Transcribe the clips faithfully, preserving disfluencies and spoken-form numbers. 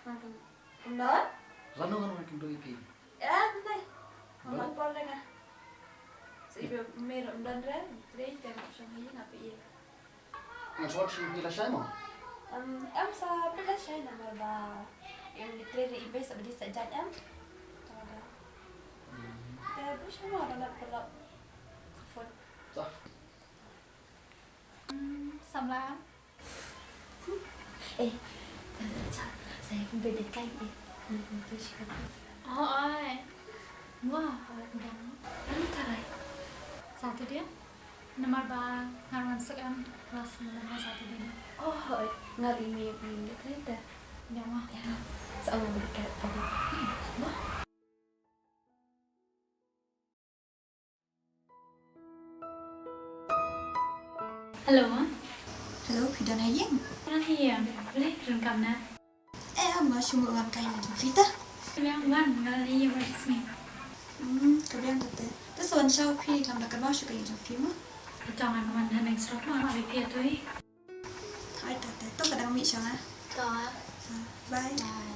Ym don? Lano ngan wan kynduh ïa phi? Em, nai. Balei? Ngan por dang ah. Sa iba me ruh ym don re, trei te ngam shong hi nga phi. Ngan shong hi lashai mo? Em, em sa phi lashai namar ba em ngi trei re iba sa bdi sa jan em. Tama da. Hmm. Te bu shong mo da na pelok. Phone. Sa. Hmm, samla. Eh, sa, sa ïa kumbe de kai eh. Ngan kumbe shi ka. Oh, oi. Wah, awet dang. Ano tarai? Saturday. Namar ba nga wan suk em class namar ba Saturday. Oh, oi. Nga ri mi mi de kai ta. Ya wah. Ya. Sa awet de kai ta. Wah. Hello. Hello, phi don ha ïing? Nga don ha ïing. Balei phi don kamne? Eh, nga shu mut wan kai ïing jong phi ta. Biang wan, nga don ha ïing wan sini. Hmm, ka biang kata. Te sa wan sha phi kam da ka mau shu kai ïing jong phi mo. Ito ngan wan ha next road mo, abi phi atu hi. Hai, to, to, to, ka dang mih shong ah. To ah. Ah, bye. Bye.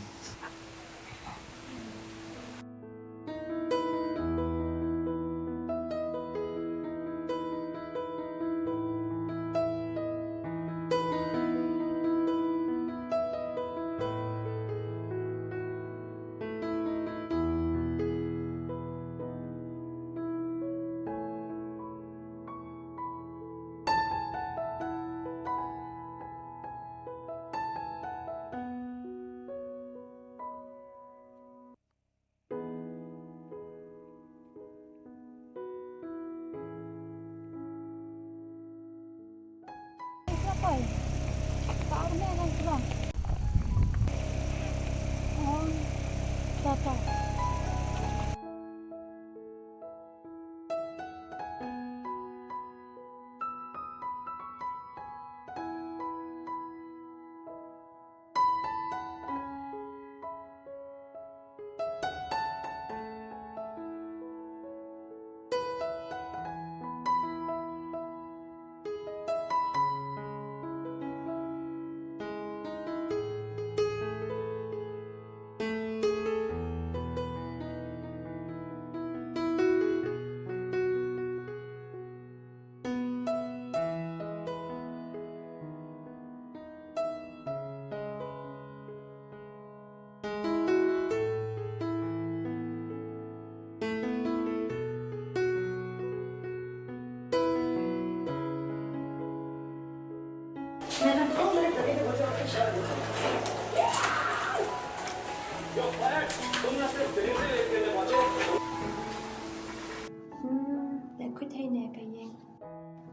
Hmm, leh khuid hei ne ka ïing.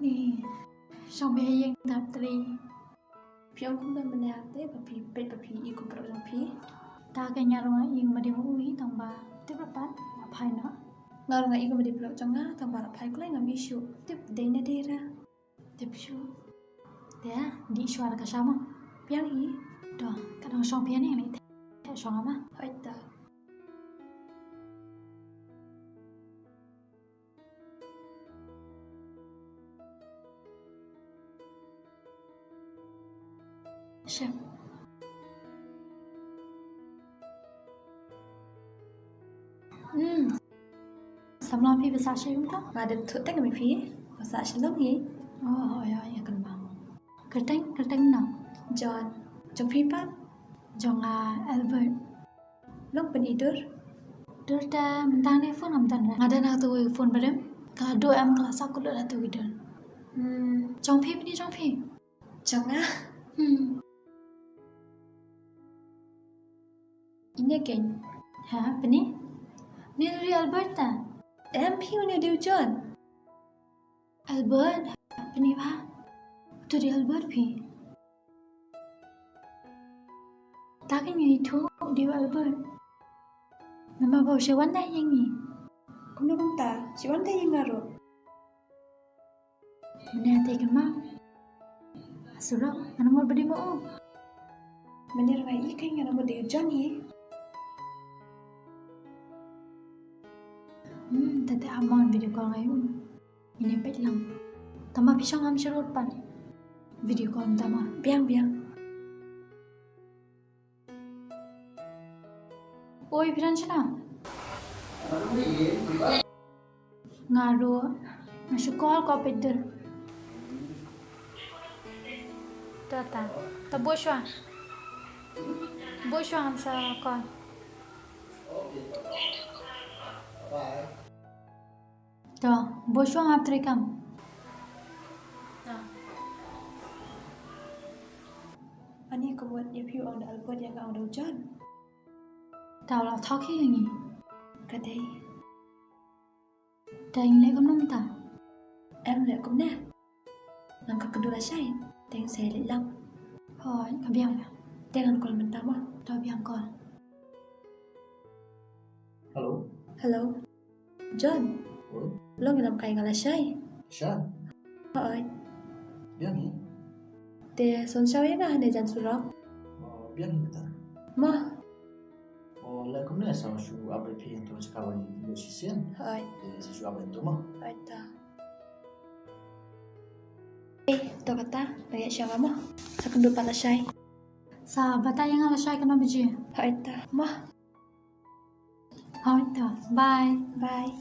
Ni, shong bha ha ïing dap trei. Phi ong kumno mynne te ba phi peit ba phi i kum paralok jong phi. Ta ka nga ruh nga i ma dei ma u hi tang ba tip la pat la phai noh. Nga ruh nga i kum ma dei paralok jong nga tang ba la phai kulai ngam i shuh. Tip dei na dei ra. Tip shuh. Te dei shuwa da ka sha mo. Biang hi. To ka dang shong phi ne ngi te shong ma. Hoi ta. Shim. Hmm. Samla phi ba sah shim to? Nga dep thut teng mi phi. Ba sah shalom hi. Oh, oh, ïa, ïa, kan bang. Kyrteng, kyrteng no? John. Jong phi pat? Jong nga Albert. Long pyn i dur? Dur ta mynta ne phone ngam don re. Nga don ha tu phone ba rem. Ka la duh em ka la sah kulo ha tu ki dur. Hmm. Jong phi pini jong phi? Jong nga. Hmm. Ine keiñ. Ha, pini? Ni ri Albert ta? Em phi une diu John. Albert, pini ba. Tu di Albert phi. Ta ka ngi thu di Albert. Nama ba shi wan da yang ni. Kumno bang ta, shi wan da yang aro. Mana te kama. Asuro, mana mor badi mo. Mana rai kai ngana mo di John hi. Hmm, tete amon video call ngai u. Ini pet lang. Tama pisong am sherut pan. Video call tama. Biang, biang. Oi, phi don shano? Nga ruh. Nga shu call ko peit dur. To ta. To buh shuwa. Buh shuwa ngan sa call. To, buh shuwa nga trei kam. To. Ani ka mut ïa phi u ong da albot ïa nga ong da u John. Te u la thok hi ïa ngi. Ka dei. Te ngi leh kumno mynta? Em leh kumne. Ngan kynduh lashai. Te ngi sa leit lang. Hooid, ka biang. Te ngan call mynta mo. To biang call. Hello. Hello. John. Oi. Long ïalam kai nga lashai. Sha. Hooid. Biang hi. Te son shaw ïa nga hane jan surok. Oh, biang hi ta. Mo. Oh, leh kumne sa shu ap ïa phi hangto jaka ba ngi ïoh shisien. Hooid. Te sa shu ap ïa nto mo. Hooid ta. Eh, to kata, nang ïa sha nga mo. Sa kynduh pat lashai. Sa batai ïa nga lashai kano baje. Hooid ta, mo. Hooid ta, bye. Bye.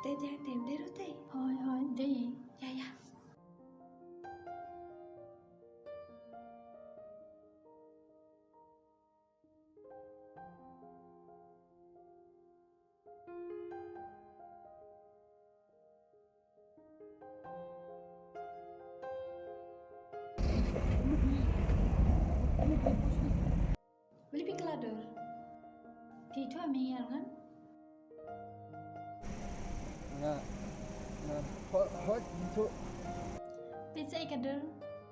Te te te em dei ruh te. Hooid, hooid, dei. Ïa, ïa. Balei phi kylla dur? Phi ithuh me ïa ngan? Nga, nga, ho-, hooid, ithuh. Peit sa ei ka dur,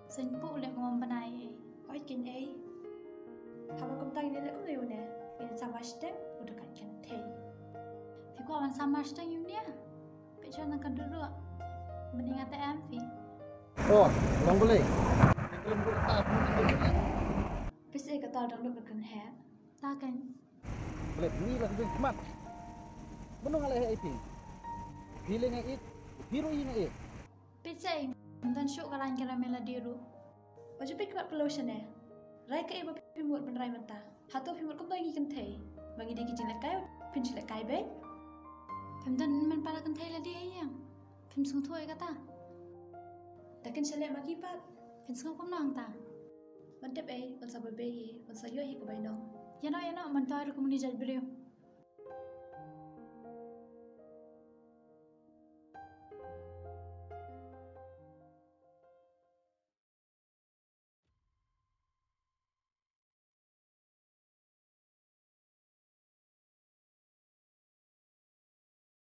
sngewthuh leh kumba bnai ei. Hooid kin ei. Haba kumta ngin leh kumno ïa une? Ngin samar shiteng, u da kat kynthei. Phi kwah ban samar shiteng ïa une? Peit shuwa na ka dur ruh. Bnai nga te em phi. Oh, long balei? Peit sa ei kata u dang lut ban kynheh. Ta kan. Balei phi la kynjung khmat? Mano nga la heh ïa phi? Phi leh nga ïeit, phi ruh ïeit nga ïeit. Peit sa ei, ym don shuh ka lain ka ram ïa lade ruh. Wat ju peit khmat pynlong shane. Rai kaei ba phi mut ban rai mynta. Hato phi mut kumno ïa ngi kynthei? Ma ngi dei ki jinglehkai, phin shu lehkai beit. Phim don man pala kynthei lade ïa ïang. Phim sngewthuh ïa kata. Da kin shu leh ma ki pat. Phin sngew kumno hangta? Ym dei ei, un sa babe hi, un sa ïoh hi ka bainong. Ïa noh, ïa noh, mynta ruh kumne jait briew.